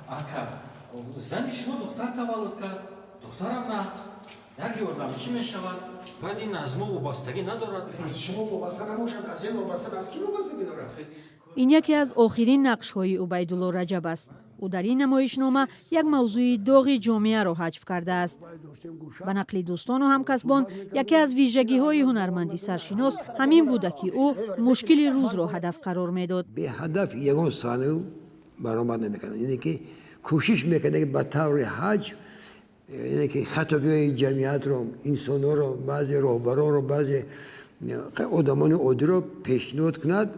Ака, зани шумо духтар таваллуд кард, духтарам нағз, як ёрдамчӣ мешавад. Баъд ин аз мо вобастагӣ надорад. Аз шумо вобаста набошад, аз ин вобаста, аз кӣ вобастагӣ дорад? Ин яке аз охирин нақшҳои Убайдулло Раҷаб аст. Ӯ дар ин намоишнома як мавзӯи доғи ҷомеаро ҳаҷв кардааст. Ба нақли дӯстону ҳамкасбон, яке аз вижагиҳои ҳунарманди саршинос ҳамин буда, ки ӯ мушкили рӯзро ҳадаф қарор медод. Беҳадаф ягон саҳнаю баромад намекарданд, яъне ки кӯшиш мекарданд, ки ба таври ҳаҷв, яъне ки хатогиҳои ҷамъиятро, инсонҳоро, баъзе роҳбаронро, баъзе одамони оддиро пешниҳод кунад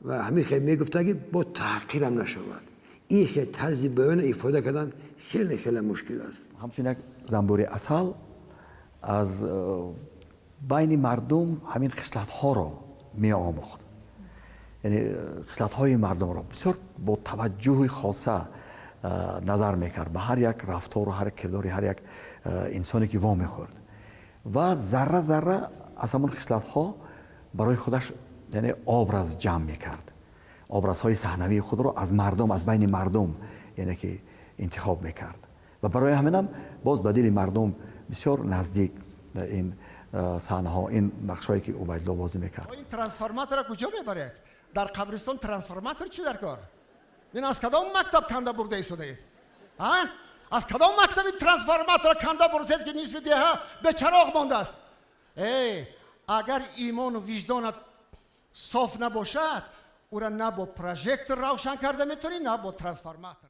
ва ҳамин хел мегуфтанд, ки бо таҳқирам нашавад. Ин хел тарзи баёна ифода кардан хеле хеле мушкил аст. Ҳамчун як занбури асал аз байни мардум ҳамин хислатҳоро меомӯхт, яъне хислатҳои мардумро бисёр бо таваҷҷӯҳи хоса назар мекард ба ҳар як рафтору ҳар як кирдори ҳар як инсоне, ки вомехӯрд, ва зарра зарра аз ҳамон хислатҳо барои худаш, яъне, образ ҷамъ мекард. Образҳои саҳнавии худро аз мардум, аз байни мардум, яъне ки интихоб мекард ва барои ҳаминам боз ба дили мардум бисёр наздик ин саҳнаҳо, ин нақшҳое, ки Убайдулло бозӣ мекард. Ин трансформатора куҷо мебаред? Дар қабристон трансформатор чӣ дар кор? Ин аз кадом мактаб канда бурда истодаед? А, аз кадом мактаби трансформатора канда бурдед, ки нисфи деҳа бечароғ мондааст? Э, агар имону виҷдонат соф набошад, ӯра на бо прожектор равшан карда метавонӣ, на бо трансформатор.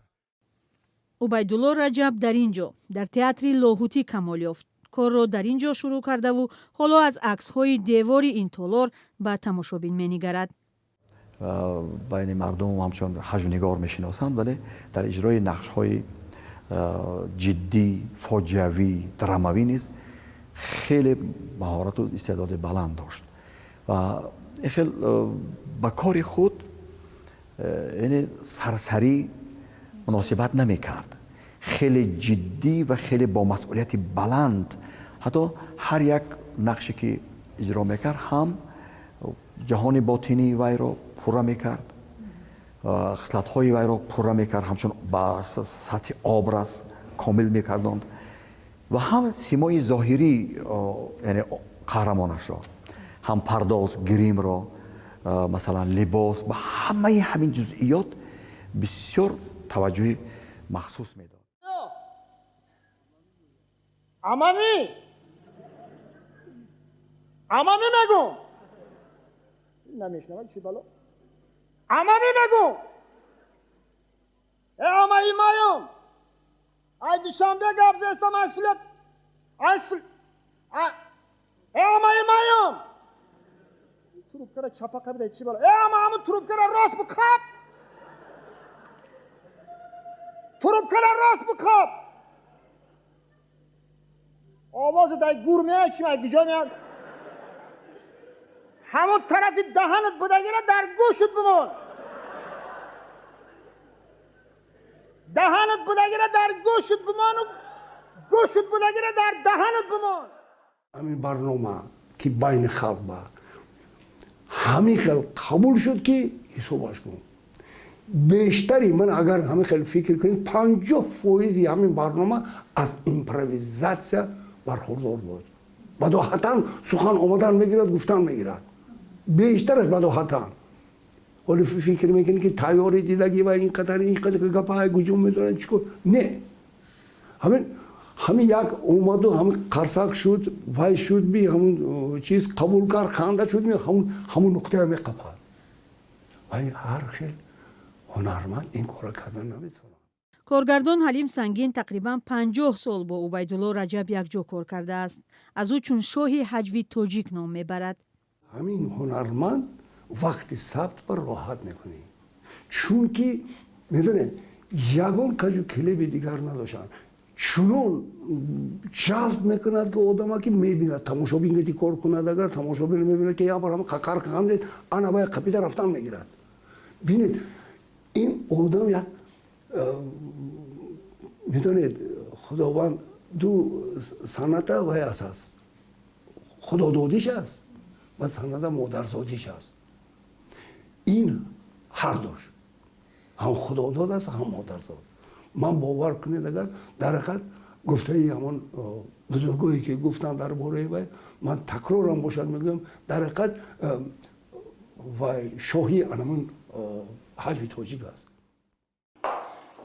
Убайдулло Раҷаб дар ин ҷо, дар театри Лоҳутӣ, камол ёфт. Корро дар ин ҷо шурӯъ кардаву ҳоло аз аксҳои девори ин толор ба тамошобин менигарад. Байни мардум ҳамчун ҳаҷвнигор мешиносанд, вале дар иҷрои нақшҳои ҷиддӣ, фоҷиавӣ, драмавӣ низ хеле маҳорату истеъдоди баланд дошт ва ин хел ба кори худ, яъне, сарсарӣ муносибат намекард. Хеле ҷиддӣ ва хеле бо масъулияти баланд ҳатто ҳар як нақше, ки иҷро мекард, ҳам ҷаҳони ботинии вайро пурра мекард, хислатҳои вайро пурра мекард, ҳамчун ба сатҳи образ комил мекардонд ва ҳам симои зоҳирӣ, яъне қаҳрамонашро, ҳам пардоз, гримро, масалан, либос, ба ҳамаи ҳамин ҷузъиёт бисёр таваҷҷӯҳи махсус медод. Амами, амами мегум, намешнавад, чӣ бало? Амами мегум, э, амаи маём, ай Душанбе гап зестам, ай сулет, ай сул, э, амаи маём, трубкара чапа қабида, чӣ бало? Э, ама, аму трубкара рост биқап, трубкара рост биқап. Овози дай гур меяд, чӣ, ай куҷо меяд? Ҳамон тарафи даҳанат будагира дар гӯшт бимон, даҳанат будагира дар гӯшт бимону гӯшт будагира дар даҳанат бимон. Ҳамин барнома, ки байни халқ ба ҳамин хел қабул шуд, ки ҳисобаш кун, бештари ман, агар ҳамин хел фикр кунед, 50 фоизи ҳамин барнома аз импровизатсия бархурдор буд. Бадоҳатан сухан омадан мегирад, гуфтан мегирад, бештараш бадоҳатан. Ҳоли фикр мекунӣ, ки тайёри дидагӣ ва ин қадар, ин қадар гапҳои гуҷум медонад, чӣ кор? Не, ҳамин як омаду ҳамин қарсак шуд, вай шуд, би ҳамун чиз қабул кард, ханда шуд, ҳамун нуқтая меқапад. Вай ҳар хел ҳунарманд ин корро кардан наметавонад. Коргардон Ҳалим Сангин тақрибан 50 сол бо Убайдулло Раҷаб якҷо кор кардааст. Аз ӯ чун шоҳи ҳаҷви тоҷик ном мебарад. Ҳамин ҳунарманд вақти сабт ба роҳат мекунӣ, чунки медонед, ягон кажу келеби дигар надошанд. Чунон ҷалб мекунад, ки одама ки мебинад, тамошобин ки кор кунад, агар тамошобин мебинад, ки як бор ҳама қақар қамдед, ана бая қапида рафтан мегирад. Бинед, ин одам як медонед, Худованд ду санъата вай аст, худододиш аст ва санъата модарзодиш аст. Ин ҳар дош. Ҳам худодод аст, ҳам модарзод. Ман бовар кунед, агар дар ҳақиқат гуфтаи ҳамон бузургое ки гуфтанд дар бораи вай, ман такрорам бошад мегӯям, дар ҳақиқат вай шоҳии анамон ҳаҷви тоҷик аст.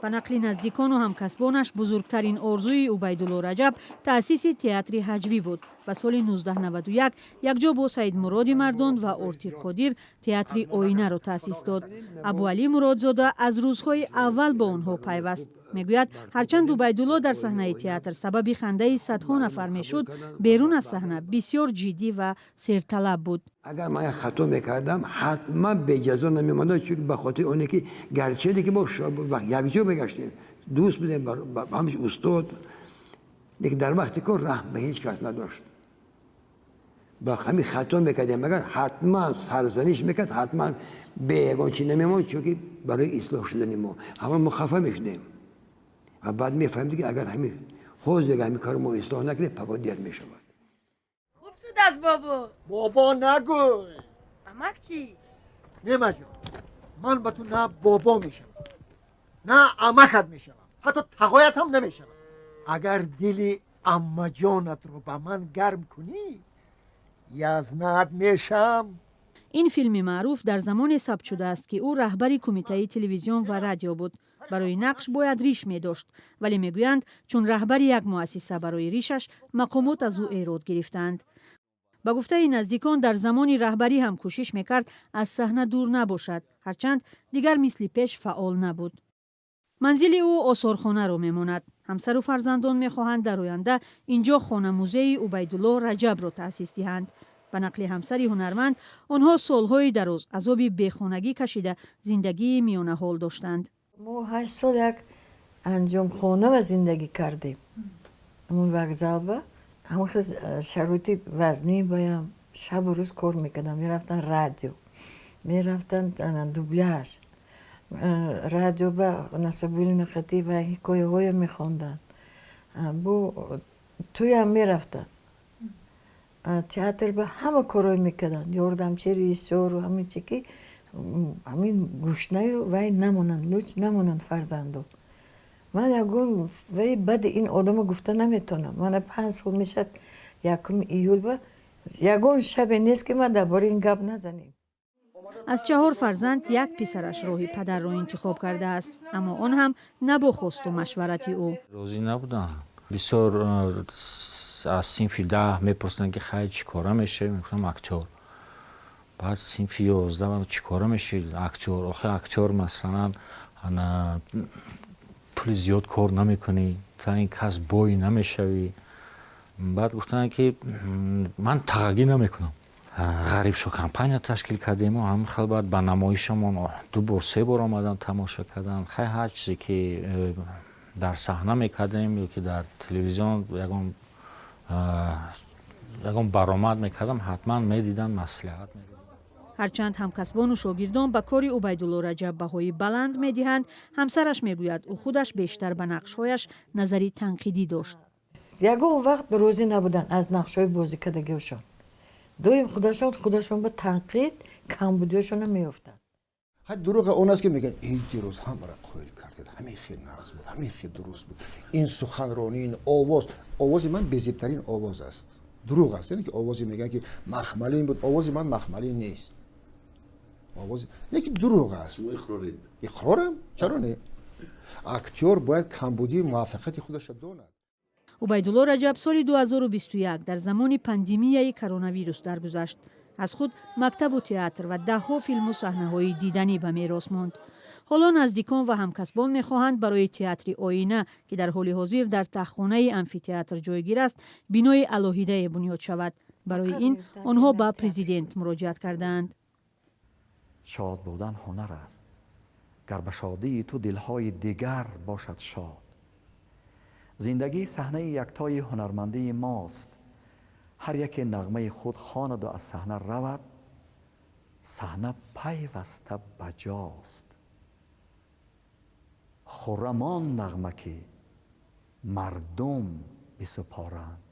Ба нақли наздикону ҳамкасбонаш, бузургтарин орзуи Убайдулло Раҷаб таъсиси театри ҳаҷвӣ буд ва соли 1991 якҷо бо Саидмуроди Мардон ва Ортиқ Қодир театри Оинаро таъсис дод. Абуалӣ Муродзода аз рӯзҳои аввал бо онҳо пайваст. Мегӯяд, ҳарчанд Убайдулло дар саҳнаи театр сабаби хандаи садҳо нафар мешуд, берун аз саҳна бисёр ҷиддӣ ва серталаб буд. Агар ман як хато мекардам, ҳатман беҷазо намемондам, чунки ба хотири оне ки гарчанде ки мо якҷо мегаштем, дӯст будем, ҳамч устод, лекин дар вақти кор раҳм ба ҳеҷ кас надошт. Ба ҳамин хато мекардем, агар ҳатман сарзаниш мекард, ҳатман бе ягон чи намемонд, чунки барои ислоҳ шудани мо. Ҳамон мо хафа мешудем ва баъд мефаҳмидем, ки агар ҳамин ҳозир ҳамин корро мо ислоҳ накунем, пагоҳ дер мешавад. Хуб шудааст, бобо. Бобо нагӯй. Амак чӣ? Немаҷон, ман ба ту на бобо мешавам, на амакат мешавам, ҳатто тағоят ҳам намешавам. Агар дили аммаҷонатро ба ман гарм кунӣ, язнат мешам. Ин филми маъруф дар замоне сабт шудааст, ки ӯ раҳбари кумитаи телевизион ва радио буд. Барои нақш бояд риш медошт, вале мегӯянд, чун раҳбари як муассиса, барои ришаш мақомот аз ӯ эрод гирифтаанд. Ба гуфтаи наздикон, дар замони раҳбарӣ ҳам кӯшиш мекард аз саҳна дур набошад, ҳарчанд дигар мисли пеш фаъол набуд. Манзили ӯ осорхонаро мемонад. Ҳамсару фарзандон мехоҳанд дар оянда инҷо хона-музеи Убайдулло Раҷабро таъсис диҳанд. Ба нақли ҳамсари ҳунарманд, онҳо солҳои дароз азоби бехонагӣ кашида, зиндагии миёнаҳол доштанд. Мо 8 сол як анҷомхона ва зиндагӣ кардем, ҳамон вокзалба. Ҳамон хел шароити вазнӣ баям шабу рӯз кор мекардам. Мерафтан радио, мерафтан дубляж, радио ба Насобули Нақатӣ ва ҳикояҳоя мехонданд, бо тӯям мерафтанд, театр ба ҳама корҳое мекарданд, ёрдамчи режиссёру ҳамин чи ки ҳамин гушнаю вай намонанд, луч намонанд фарзандо. Ман ягон вай баъди ин одама гуфта наметавонам. Мана 5 сол мешавад, 1 июл ба ягон шабе нест, ки ман дар бораи ин гап назанем. Аз чаҳор фарзанд як писараш роҳи падарро интихоб кардааст, аммо он ҳам на бо хосту машварати ӯ. Розӣ набудам бисёр. Аз синфи 10 мепурсиданд, ки хай, чӣ кора мешавӣ? Мегуфтам, актёр. Баъд синфи 11: чӣ кора мешавӣ? Актёр. Охи, актёр масалан пули зиёд кор намекунӣ, та ин кас бой намешавӣ. Баъд гуфтанд, ки ман тағагӣ намекунам. Ғарибшо компания ташкил кардему ҳамин хел. Баъд ба намоишамон ду бор, се бор омадан, тамошо карданд. Хай, ҳар чизе ки дар саҳна мекардем ё ки дар телевизион ягон баромад мекардам, ҳатман медиданд, маслиҳат медоданд. Ҳарчанд ҳамкасбону шогирдон ба кори Убайдулло Раҷаб баҳои баланд медиҳанд, ҳамсараш мегӯяд, ӯ худаш бештар ба нақшҳояш назари танқидӣ дошт. Ягон вақт розӣ набуданд аз нақшҳои бозикардагиашон. Доим худашон ба танқид камбудиёшона меёфтанд. Ҳай, дурӯғ он аст, ки мегӯяд, ин дирӯз ҳамаро қоил кардед, ҳамин хел нағз буд, ҳамин хел дуруст буд, ин суханронӣ, ин овоз, овози ман безебтарин овоз аст. Дурӯғ аст, яъне ки овози мегӯянд, ки махмалин буд. Овози ман махмалин нест овози, лекин дурӯғ аст. Иқрорам, чаро не? Актёр бояд камбудии муваффақияти худашро донад. Убайдулло Раҷаб соли 2021 дар замони пандемияи коронавирус даргузашт. Аз худ мактабу театр ва даҳҳо филму саҳнаҳои диданӣ ба мерос монд. Ҳоло наздикон ва ҳамкасбон мехоҳанд барои театри Оина, ки дар ҳоли ҳозир дар таҳхонаи амфитеатр ҷойгир аст, бинои алоҳидае бунёд шавад. Барои ин онҳо ба президент муроҷиат кардаанд. Шод будан ҳунар аст. Гар ба шодии ту дилҳои дигар бошад шод. Зиндагӣ саҳнаи яктои ҳунармандии мост. Ҳар яке нағмаи худ хонаду аз саҳна равад, саҳна пайваста баҷост. Хуррам он нағма, ки мардум бисупоранд.